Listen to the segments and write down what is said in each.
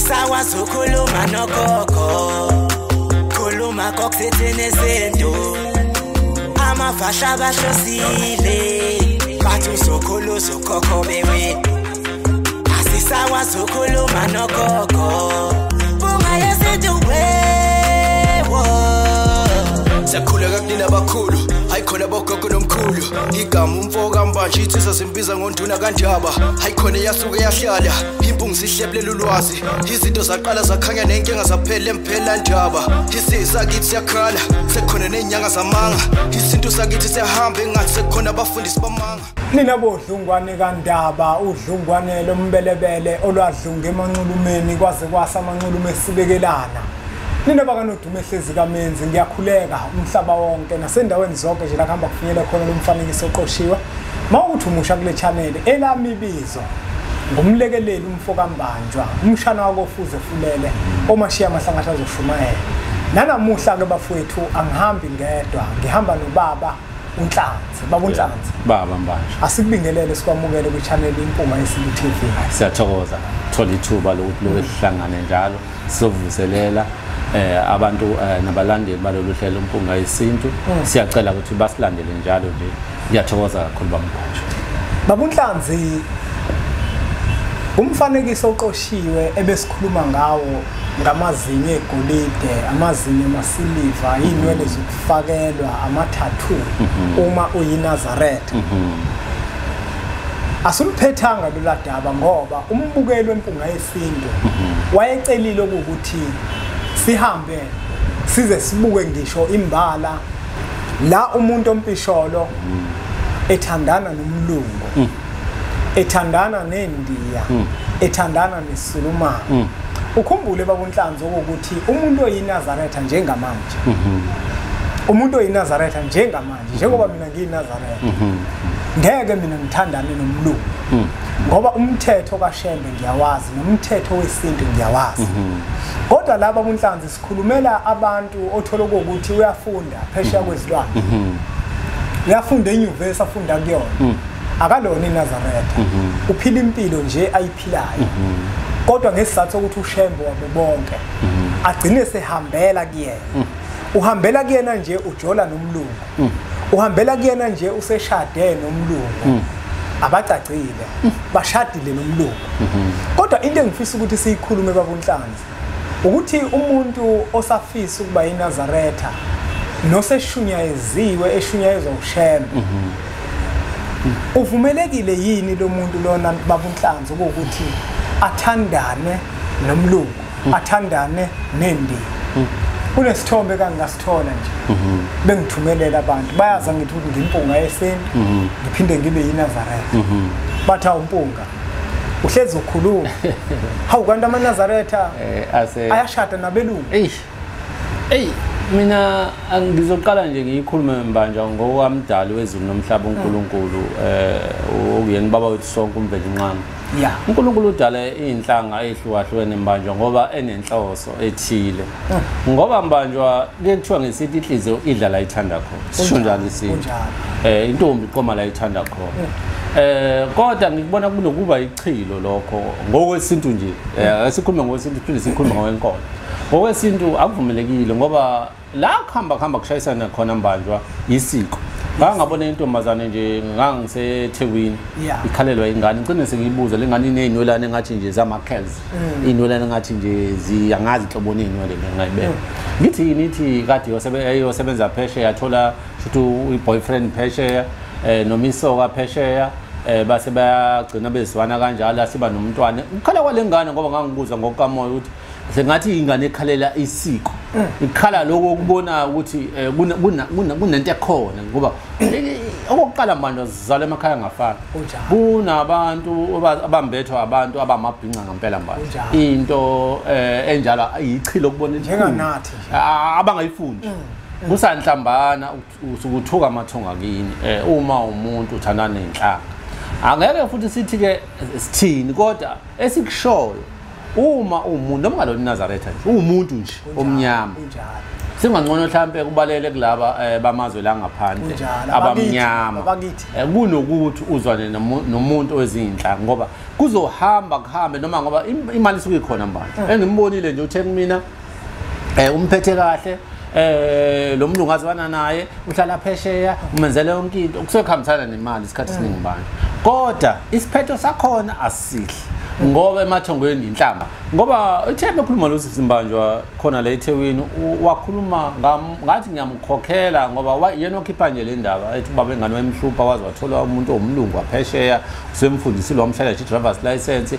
Asisakwazi ukukhuluma nogogo, khuluma kokuthethene izinto. Amavasha bahlosile, bathi uzokhulu uzokhokho bewe. Asisakwazi ukukhuluma nogogo, bunga yesintu wewo. Siyakhuleka kunina abakhulu, hayi khona bogogo nomkhulu. Igama umfo kaMbanje insizwa simbiza ngonduna kaNdaba. Hayi khona yasuke yahlala, impungu sihlebulela ulwazi. Izinto zaqala zakhanya nenkinga zaphela emphela ndaba. Isisakithi siyakhala, sekukhona nezinyanga zamanga. Isintu sakithi siyahamba engathi sekukhona abafundisi bamanga. Nina bodlungwane kaNdaba, udlungwane lombelebele olwadlunga emanxulumeni kwaze kwasa amanxulume esibekelana. Nina bakanodume ehlezi kaMenzi, ngiyakhuleka umhlaba wonke nasendaweni zonke nje la kuhamba kufinyela khona lo mfanekiso oqoshiwe. Mawukuthi umusha kule channel, elami ibizo ngumlekeleli umfo kaMbanjwa, umshana wakofuze fulele omashiya amahlangatha azoshumayela. Nanamuhla ke bafowethu angihambi ngedwa, ngihamba nobaba uNhlanzi. Baba uNhlanzi. Baba Mbanjwa. Asikubingelele sikwamukele kwi channel Impunga Yesintu TV. Siyathokoza thola ithuba lokuthi lokho sihlangane njalo sizovuselela abantu nabalandeli balolu hlelo Impunga Yesintu. Siyacela ukuthi basilandele njalo nje. Ngiyathokoza kakhulu baba Mbanjwa. Baba uNhlanzi, umfanekiso oqoshiwe ebesikhuluma ngawo ngamazinyo egolide, amazinyo amasiliva, inwele zokufakelwa, ama-tattoo uma uyiNazaretha. Asuluphethanga lolu daba ngoba umbukeli weMpunga Yesintu wayecelile ukuthi sihambe size sibuke ngisho imbala la umuntu ompisholo ethandana nomlungu, ethandana nendiya, ethandana nesulumane. Ukhumbule baba uNhlanzi ukuthi umuntu oyiNazaretha njengamanje, umuntu oyiNazaretha njengamanje, njengoba mina ngiyiNazaretha, ngeke mina ngithandane nomlungu ngoba umthetho kaShembe ngiyawazi nomthetho wesintu ngiyawazi. Kodwa laba uNhlanzi sikhulumela abantu othola ukuthi uyafunda phesheya kwezilwane, uyafunda enyuvesi afunda kuyona, akalona iNazaretha, uphila impilo nje ayiphilayo. Kodwa ngesizathu sokuthi uShembe wabo bonke agcine sehambela kuyena, uhambela kuyena nje ujola nomlungu, uhambela kuyena nje useshade nomlungu, abacacile bashadile nomlungu. Kodwa into engifisa ukuthi siyikhulume baba uNhlanzi ukuthi umuntu osafisa ukuba yiNazaretha noseshunyayeziwe eshunyayezwa uShembe, uvumelekile yini lo muntu lona baba uNhlanzi ukuthi athandane nomlungu, athandane nendiya? Kunesithombe kangingasithola nje bengithumelela abantu, bayazi ngithi ukuthi ngimpunga yesintu ngiphinde ngibe yiNazaretha. Bathi awumpunga uhlezi ukhuluma, hawu kanti amaNazaretha ayashada nabelungu. Mina ngizoqala nje ngiyikhulume Mbanjwa ngokwamdali wezulu nomhlaba uNkulunkulu, okuyena baba wethu sonke uMvelinqangi. uNkulunkulu udale iy'nhlanga ey'hlukahlukene Mbanjwa ngoba enenhloso ethile. Ngoba Mbanjwa kuye kuthiwa ngesithi inhliziyo idla la ithanda khona, sisho njalo isintu, intombi iqoma la ithanda khona. Kodwa ngikubona kunokuba ichilo lokho ngokwesintu nje. Asikhulume ngokwesintu phinde sikhulume ngokwenkolo. Ngokwesintu akuvumelekile ngoba la kuhamba kuhamba kushayisana khona Mbanjwa isiko. Ngangabona intombazane nje ngangiseThekwini ikhalelwa ingane, ngicine sengiyibuza le ngane iney'nwelane engathi nje zama-curls, iy'nwelane engathi nje ziyangazi inhloboni iy'nwele le ngayibeka. Ngithi yini, ithi kade iyosebenza phesheya, yathola shuthi i-boyfriend phesheya, noma isoka phesheya, base bayagcina bezwana kanjalo asiba nomntwana. Ukukhala kwale ngane ngoba ngangibuza ngokukamoya ukuthi sengathi ingane ekhalela isiko, ikhala lokho okubona ukuthi kunento ekhona. Ngoba okokuqala manje sizalwa emakhaya angafani, kunabantu abambethwa abantu abamabhinca ngempela manje, into enjalo iyichilo ukubona njenganathi abangayifundi. Kusanhlambana usukuthuka amathonga kini uma umuntu uthandana nenhlanga. Angeke futhi sithi ke sithini, kodwa esikushoyo uma umuntu noma ngalona iNazaretha nje umuntu nje omnyama Singangcono mhlambe kubalele kulaba bamazwe la ngaphandle abamnyama kunokuthi uzwane nomuntu wezinhlanga ngoba kuzohamba kuhambe noma ngoba imali isuke ikhona manje. Engimbonile nje uthe kumina umphethe kahle lo mlungu azwana naye uhlala phesheya umenzele yonke into kusekhambisana nemali isikhathi esiningi manje, kodwa isiphetho sakhona asihle ngoba emathongweni inhlamba. Ngoba uthe bekhuluma lo Simbanjwa khona la eThekwini wakhuluma ngathi ngiyamkhokhela ngoba yena okhipha nje le ndaba ethi ubaba engane wemhlupha waze wathola umuntu owumlungu waphesheya usemfundisile wamshayela nje driver's license.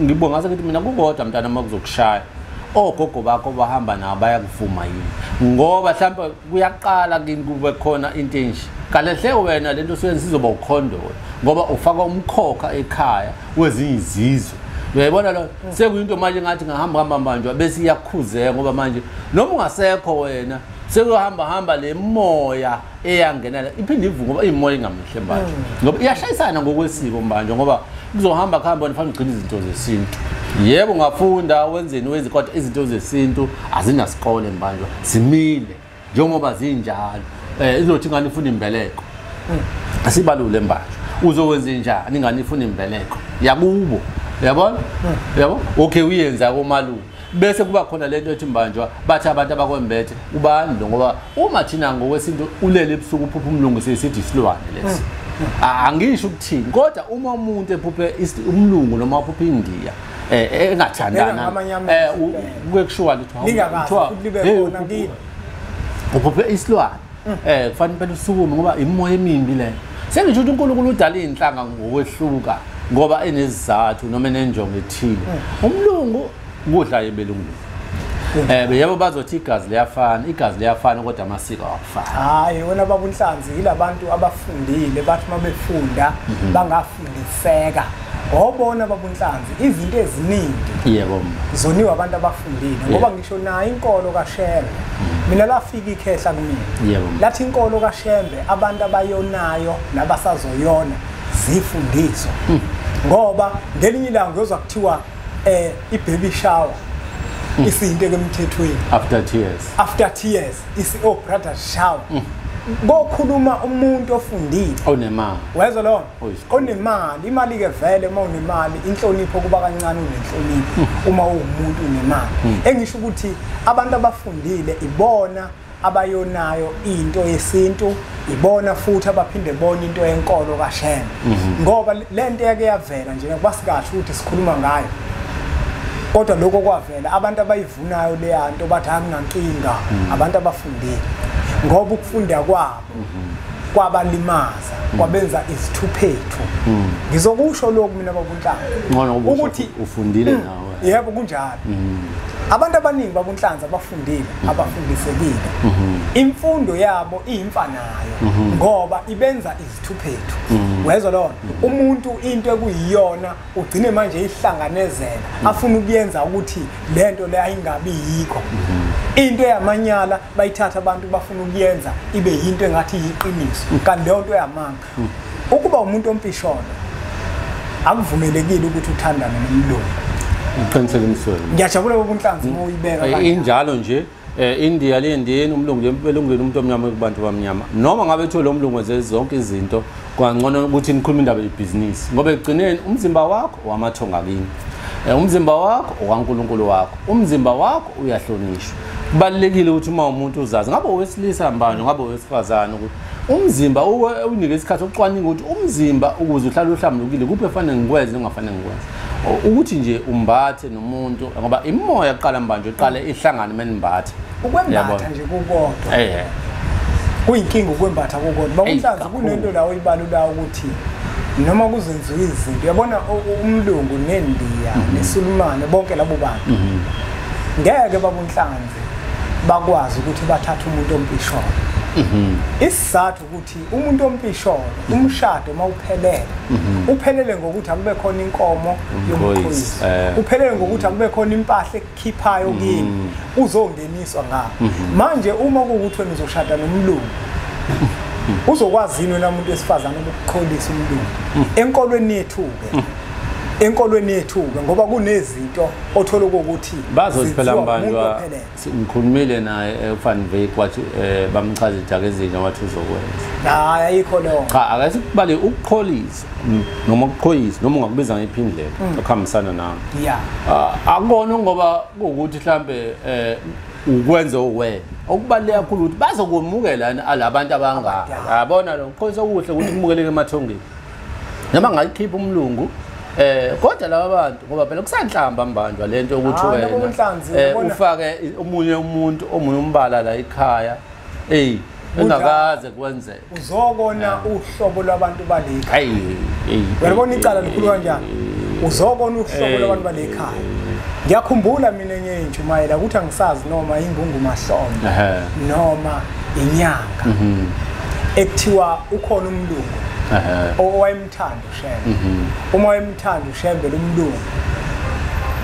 Ngibonga ngathi mina kukodwa mntana uma kuzokushaya ogogo bakho bahamba nabo bayakuvuma yini, ngoba mhlawumbe kuyaqala kini kube khona into enje kalehle wena lento osuyenza izoba ukhondolo ngoba ufaka umkhokha ekhaya wezinye izizwe. Uyayibona lo sekuyinto manje ngathi ngahamba hamba manje bese iyakhuzeka ngoba manje noma ungasekho wena sekuhamba hamba le moya eyangena la iphinde ivuke ngoba imoya ingamihle manje ngoba iyashayisana ngokwesiko manje ngoba kuzohamba kuhamba wena fanele ugcine izinto zesintu. Yebo ungafunda wenzeni wenze kodwa izinto zesintu azinasikole manje simile njengoba zinjalo. Izothi ingane ifuna imbeleko asibalule manje uzowenza njani ingane ifuna imbeleko yakubo, uyabona? Yabo okay uyenza komalume bese kuba khona lento ethi mbanjwa bathi abantu abakwembethe ubani lo, ngoba uma thina ngokwesintu ulele ebusuku uphupha umlungu sesithi isilwane lesi. Angisho ukuthini kodwa uma umuntu ephuphe umlungu noma uphuphe iNdiya engathandana kuyekushiwa ukuthi uphuphe isilwane kufanele impela usukume ngoba imoya emimbi leyo. Sengisho ukuthi uNkulunkulu udala izinhlanga ngokwehluka ngoba enezizathu noma enenjongo ethile. Umlungu kudla ebelungwini yebo bazothi igazi liyafana, igazi liyafana kodwa amasiko awafani. Hayi wena baba uNhlanzi yilabantu abafundile bathi mabefunda bangafundiseka. Obona baba uNhlanzi izinto eziningi yebo zoniwa abantu abafundile ngoba ngisho nayo inkolo kaShembe mina lafika ikhehla kumina lathi inkolo kaShembe abantu abayonayo nabasazoyona zifundiswa ngoba ngelinye ilanga kuzwa kuthiwa i-baby shower isinto emthethweni after tears, after tears isi oh brother shower bokhuluma umuntu ofundile onemali, wezwa lo onemali. Imali ke vele uma unemali inhlonipho kuba kancane, unenhlonipho uma uwumuntu unemali. Engisho ukuthi abantu abafundile ibona abayonayo into yesintu, ibona futhi abaphinde bona into yenkolo kaShembe ngoba lento yake yavela nje kwasikahle ukuthi sikhuluma ngayo kodwa lokho kwavela abantu abayivunayo le yanto bathi anginankinga abantu abafundile ngoba ukufunda kwabo kwabalimaza kwabenza izithuphethu. Ngizokusho lokhu mina baba uNhlanzi ukuthi ufundile nawe. Yebo kunjalo. Abantu abaningi baba uNhlanzi abafundile abafundisekile imfundo yabo iyimfanayo ngoba ibenza izithuphethu. Wezwa lona umuntu into ekuyiyona ugcine manje ihlanganezela afuna ukuyenza ukuthi lento le ayingabi yikho. Into yamanyala bayithatha abantu bafuna ukuyenza ibe yinto engathi iyiqiniso kanti leyo nto yamanga. Ukuba umuntu ompisholo akuvumelekile ukuthi uthandane nomlungu. Uqinisele umswelo. Ngiyajabula baba uNhlanzi uma uyibeka kanje. Injalo nje India lendini umlungu elungeni umuntu omnyama kubantu abamnyama noma ngabe ethiwe lo mlungu wenze zonke izinto kwangcono ukuthi nikhulume indaba yebhizinisi ngoba ekugcineni umzimba wakho wamathonga kini, umzimba wakho okaNkulunkulu wakho, umzimba wakho uyahlonishwa. Kubalulekile ukuthi uma umuntu uzazi ngabe owesilisa mbani ngabe owesifazane ukuthi umzimba unike isikhathi sokucwaninga ukuthi umzimba ukuze uhlale uhlambulukile kuphi efanele ngikwenze ngingafanele ngikwenze, ukuthi nje umbathe nomuntu ngoba imoya yaqala mbanje iqale ihlangane menimbathe ukwembatha nje kukodwa kuyinkinga ukwembatha kukodwa. Baba uNhlanzi kunento la oyibalula ukuthi noma kuzenziwa izinto uyabona umlungu neNdiya neSulumane bonke labo bantu ngeke baba uNhlanzi bakwazi ukuthi bathathe umuntu ompisholo. Isizathu ukuthi umuntu ompisholo umshado mawuphelele uphelele ngokuthi akube khona inkomo yomkhosi, uphelele ngokuthi akube khona impahla ekukhiphayo kini uzongeniswa ngapha. Manje uma kuwukuthi wena uzoshada nomlungu uzokwazi yini wena umuntu wesifazane ukuqholisa umlungu? Enkolweni yethu ke Enkolweni yethu ke ngoba kunezinto othola ukuthi bazothi phela mbanjwa ngikhulumile naye uFan Veek wathi bamchaza idaka ezinja wathi uzokwenza. Hayi ayikho leyo. Cha ake sikubale ukuqholisa noma ukuqhoyisa noma ungakubiza ngephi indlela okuhambisana nami. Yeah. Akubona ngoba kuukuthi mhlambe ukwenza wena. Okubaluleke kakhulu ukuthi bazokwemukela alabantu abangaka. Yabona lo qholisa okuhle ukuthi kumukeleke emathongeni. Noma ngayikhipha umlungu kodwa laba bantu ngoba phela kusanhlamba mbanjwa lento ukuthi wena ufake omunye umuntu omunye umbala la ekhaya hey engakaze kwenzeke uzobona uhlobo lwabantu bale ekhaya. Uyabona icala likhulu kanjani? Uzobona uhlobo lwabantu bale ekhaya. Ngiyakhumbula mina ngentshumayela ukuthi angisazi noma ingungumahlombe noma inyanga ekuthiwa ukhona umlungu owayemthanda uShembe. Uma wayemthanda uShembe lomlungu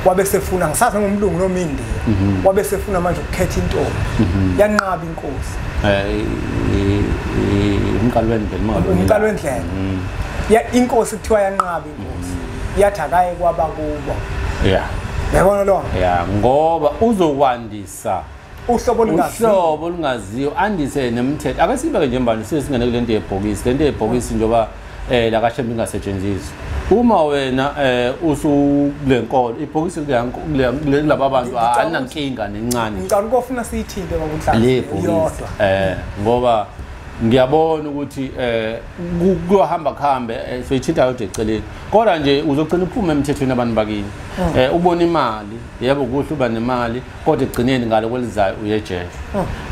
wabe sefuna ngisazi ngomlungu noma indiya wabe sefuna manje ukukhetha intombi yanqaba inkosi umqalo wendlela ya inkosi kuthiwa yanqaba inkosi yathi akaye kwaba kubo. Yeah, yabona lo. Yeah, ngoba uzokwandisa uhlobo olungaziyo andise nemithetho. Ake sibeke nje mbani sesingene kule nto yebhokisi. Lento yebhokisi njengoba la kaShembe ingasetshenziswa. Uma wena usukulenkolo ibhokisi kulaba bantu alinankinga nencane. Ngicela ukufuna siyithinte bakunhlanzi yodwa. Ngoba ngiyabona ukuthi kuyohamba kuhambe soyithinta yodwa eceleni. Kodwa nje uzogcina uphume emthethweni abantu bakini. Ubona imali, yebo kuhle uba nemali, kodwa egcineni ngalo kwelizayo uyejele.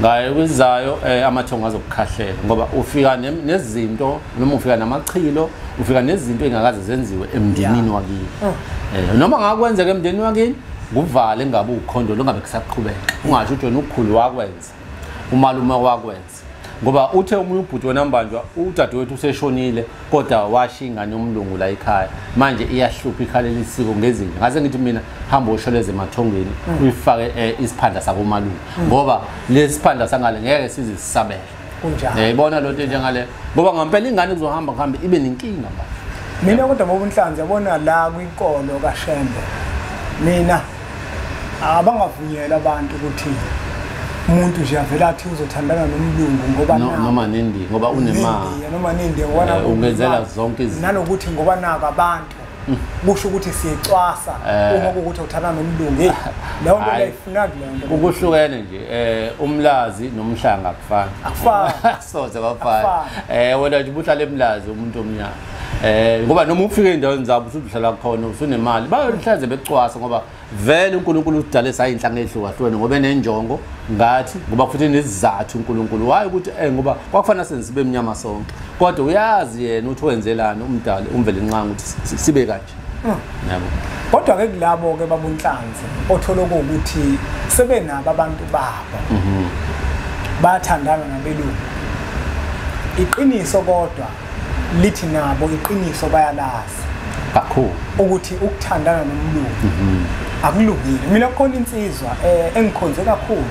Ngayo kwelizayo amathongo azokukhahlela ngoba ufika nezinto noma ufika namachilo, ufika nezinto engakaze zenziwe emndenini wakini. Noma ngakwenzeka emndenini wakini, kuvale ngabe ukhondo longabe kusaqhubeka. Ungasho ukuthi wena ukukhulu wakwenza, umalume wakwenza. Ngoba uthe umunye ubhuti wena mbanjwa udadewethu useshonile kodwa washiya ingane yomlungu la ekhaya manje iyahlupha ikhalela isiko ngezinja. Ngase ngithi mina hamba usholeze emathongeni uyifake isiphandla sakomalume ngoba lesi siphandla sangale ngeke size sisabele. Kunjalo. Yayibona lo nto njengale ngoba ngempela ingane kuzohamba kuhambe ibe nenkinga manje. Mina kodwa ngoba unhlanzi yabona la kwinkolo kaShembe mina abangavunyelwa abantu ukuthi umuntu nje avela athi uzothandana nomlungu ngoba noma nindi ngoba unemali noma nindi ngoba ungenzela zonke izinto nanokuthi ngoba nako abantu kusho ukuthi siyecwasa uma kukuthi uthandana nomlungu. Hey, leyo nto ayifuna kuleyo nto. Ukuhlukene nje umlazi nomhlanga akufani. Akufani. Soze kwafana. Wena nje ubuhlala emlazi umuntu omnyama. Ngoba noma ufike endaweni zabo usuhlala khona usunemali bayohleze becwasa ngoba vele uNkulunkulu udale sayinhlanga ehlukahlukene ngoba enenjongo ngathi ngoba futhi nesizathu uNkulunkulu waye ukuthi ngoba kwakufanele senze sibe emnyama sonke kodwa uyazi yena ukuthi wenzelani umdali umvele inqanga ukuthi sibe kanje. Yabo. Kodwa ke kulabo ke babunhlanzi othola ukuthi sebenabo abantu babo bayathandana nabelungu. Iqiniso kodwa lithi nabo iqiniso bayalazi kakhulu ukuthi ukuthandana nomlungu akulungile. Mina kukhona insizwa engikhonze kakhulu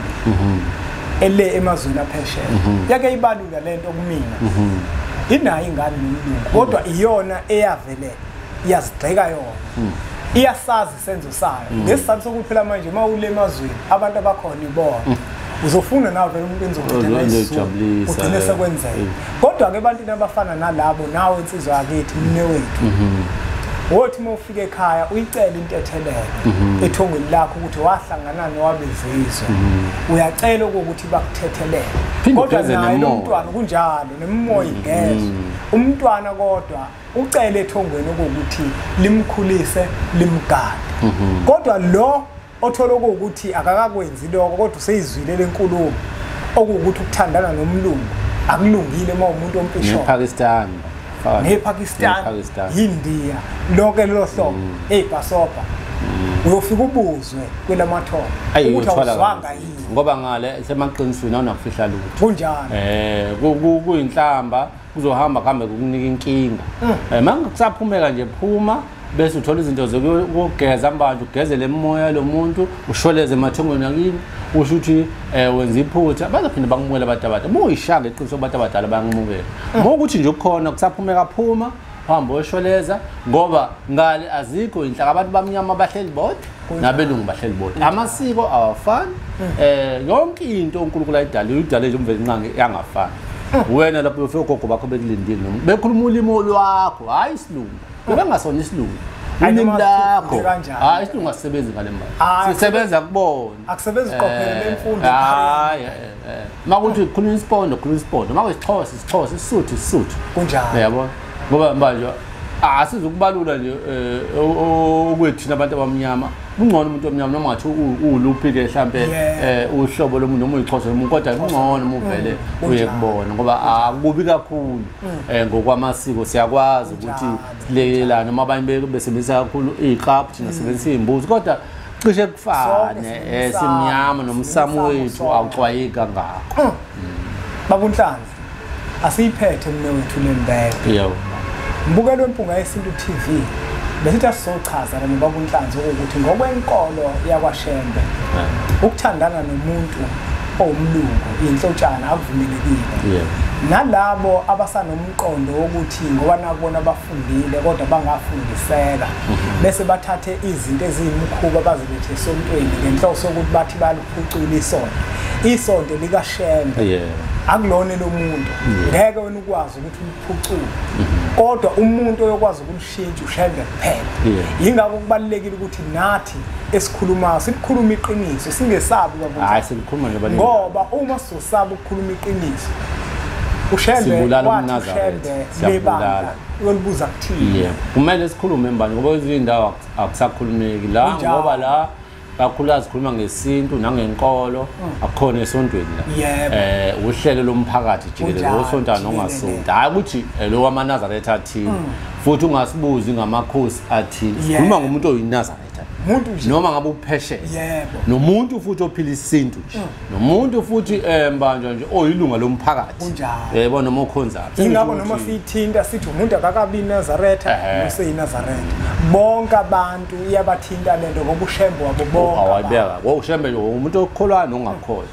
ele emazweni aphesheya yake ibalula lento kumina inayo ingane nomlungu kodwa iyona eyavele iyazigxeka yona iyasazi isenzo sayo ngesizathu sokuthi phela manje uma ule emazweni abantu abakhona ibona uzofuna nawe vele umuntu enzokuthanda ugcine sekwenzeka. Kodwa ke ebantwini abafana nalabo nawe insizwa yakithi mne wethu wothi uma ufika ekhaya uyicela intethelelo ethongweni lakho ukuthi wahlangana nowabezizwe uyacela ukuthi bakuthethelele kodwa naye lo mntwana kunjalo nemimoya igezwe umntwana kodwa ucele ethongweni ukuthi limkhulise limgade. Kodwa lo othola ukuthi akakakwenzi lokho kodwa useyizwile lenkulumo okuwukuthi ukuthandana nomlungu akulungile uma umuntu ompisholo nePakistan nePakistan India lonke lelo hlobo eBasopa uyofika ubuzwe kwelamathongo ukuthi awuzwanga yini ngoba ngale semaqinisweni awunakufihla lutho kunjalo kuyinhlamba kuzohamba kuhambe kukunika inkinga mangakusaphumeka nje phuma bese uthola izinto zokugeza manje ugezele emoya lo muntu usholeze emathongweni akini usho ukuthi wenza iphutha bazophinda bakumukela abantu abadala uma uyishaka iqiniso abantu abadala bayakumukela uma ukuthi nje ukhona kusaphumeka phuma uhambe uyoshweleza, ngoba ngale azikho inhlaka, abantu bamnyama bahleli bodwa nabelungu bahleli bodwa, amasiko awafani. Yonke into uNkulunkulu ayidalile udale nje uMvelinqangi yangafani. Wena lapho ufike ogogo bakho bekulindile noma bekhuluma ulimi lwakho, hayi isilungu, bebengasona isilungu, ulimi lakho. Hayi, isilungu asisebenzi ngale mali, sisebenza kubona, akusebenzi qophele lemfundo. Hayi, makuthi khuluma isipondo, khuluma isipondo, makuyisiXhosa isiXhosa, isiSuthu isiSuthu, kunjalo, yabo. Ngoba manje asizukubalula nje okwethu nabantu abamnyama. Kungcono umuntu omnyama noma ngathi uluphi-ke mhlampe uhlobo lomuntu noma uyixhosa lomuntu, kodwa kungcono uma uvele uye kubona, ngoba akubi kakhulu ngokwamasiko. Siyakwazi ukuthi silekelelane, noma abanye besebenzisa kakhulu iy'klabhu, thina sisebenzisa iy'mbuzi, kodwa cishe kufane, simnyama nomsamo wethu awuxwayeki kangako. Baba uNhlanzi, asiyiphethe mne wethu lembeko. Yebo. Mbukelo weMpunga Yesintu TV, besithi asizochaza noma Baba uNhlanzi ukuthi ngokwenkolo yakwaShembe ukuthandana nomuntu owumlungu inhlotshana akuvumelekile. Nalabo abasanomqondo wokuthi ngoba nakubona bafundile kodwa bangafundiseka, bese bathathe izinto eziyimikhuba bazilethe esontweni ngenhloso yokuthi bathi baliphucula isonto, isonto likaShembe akulona lomuntu, ngeke wena ukwazi ukuthi uliphucule, kodwa umuntu oyokwazi ukulishintsha uShembe kuphela. Yingakho kubalulekile ukuthi nathi esikhulumayo sikhuluma iqiniso, singesabi kwabo. Hayi, sikhuluma nje, ngoba uma sizosaba ukukhuluma iqiniso, uShembe wathi lebandla uyolibuza kuthini. Yebo, kumele sikhulume mbani, ngoba kwezinye indawo akusakhulumeki la, ngoba la kakhulukazi sikhuluma ngesintu nangenkolo, akukhona esontweni la. Uhlelo lomphakathi jikelele, osonta nongasonti, hayi ukuthi lo wamaNazaretha athile, futhi ungasibuzi ngamakhosi athile. Sikhuluma ngomuntu oyiNazaretha, noma ngabe uphesheya, nomuntu futhi ophila isintu nje, nomuntu futhi mbanjwa nje oyilunga lomphakathi, yebo, noma okhonzayo. Ingakho noma siyithinta sithi umuntu akakabi iNazaretha noseyiNazaretha, bonke abantu iyabathinta lento, ngoba uShembe wabo bonke. Awayibeka uShembe umuntu okholwayo nongakholwa,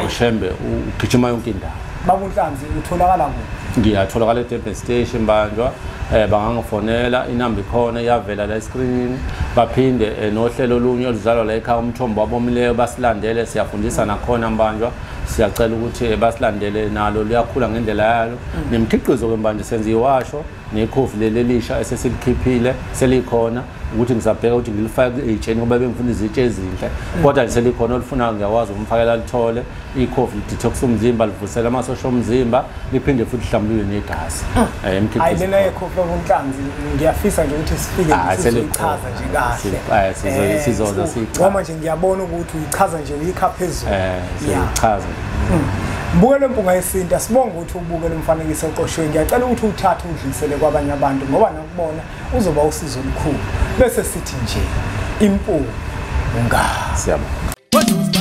uShembe ugijima yonke indawo. Baba uNhlanzi, utholakala kuphi? Ngiyatholakala eDurban Station mbanjwa, bangangifonela, inamba ikhona iyavela la escreenini. Baphinde nohlelo olunye oluzalwa la ekhaya, umthombo wabomileyo, basilandele, siyafundisa nakhona mbanjwa. Siyacela ukuthi basilandele, nalo liyakhula ngendlela yalo. Nemikhiqizo ke mbanje, senza iwasho nekhofi leli elisha esesilikhiphile selikhona, ukuthi ngisabheka ukuthi ngilifake ey'tsheni ngoba bengifuna izitshe ezinhle, kodwa nje selikhona, olufunayo ngiyakwazi ukumfakela lithole. Ikhofi lidetox umzimba, livusela amasosha omzimba, liphinde futhi lihlambulule negazi. Hayi, lena yekhofi boNhlanzi ngiyafisa nje ukuthi sifike sizoyichaza nje kahle. Sizoza siyichaza, ngoba nje ngiyabona ukuthi uyichaza nje uyikha phezulu. Siyichaza. Mbukelo Mpunga Yesintu, asibonge ukuthi ubukele umfanekiso oqoshiwe. Ngiyacela ukuthi uwuthathe udlulisele kwabanye abantu, ngoba nakubona uzoba usizo olukhulu. Bese sithi nje impunga. Siyabonga.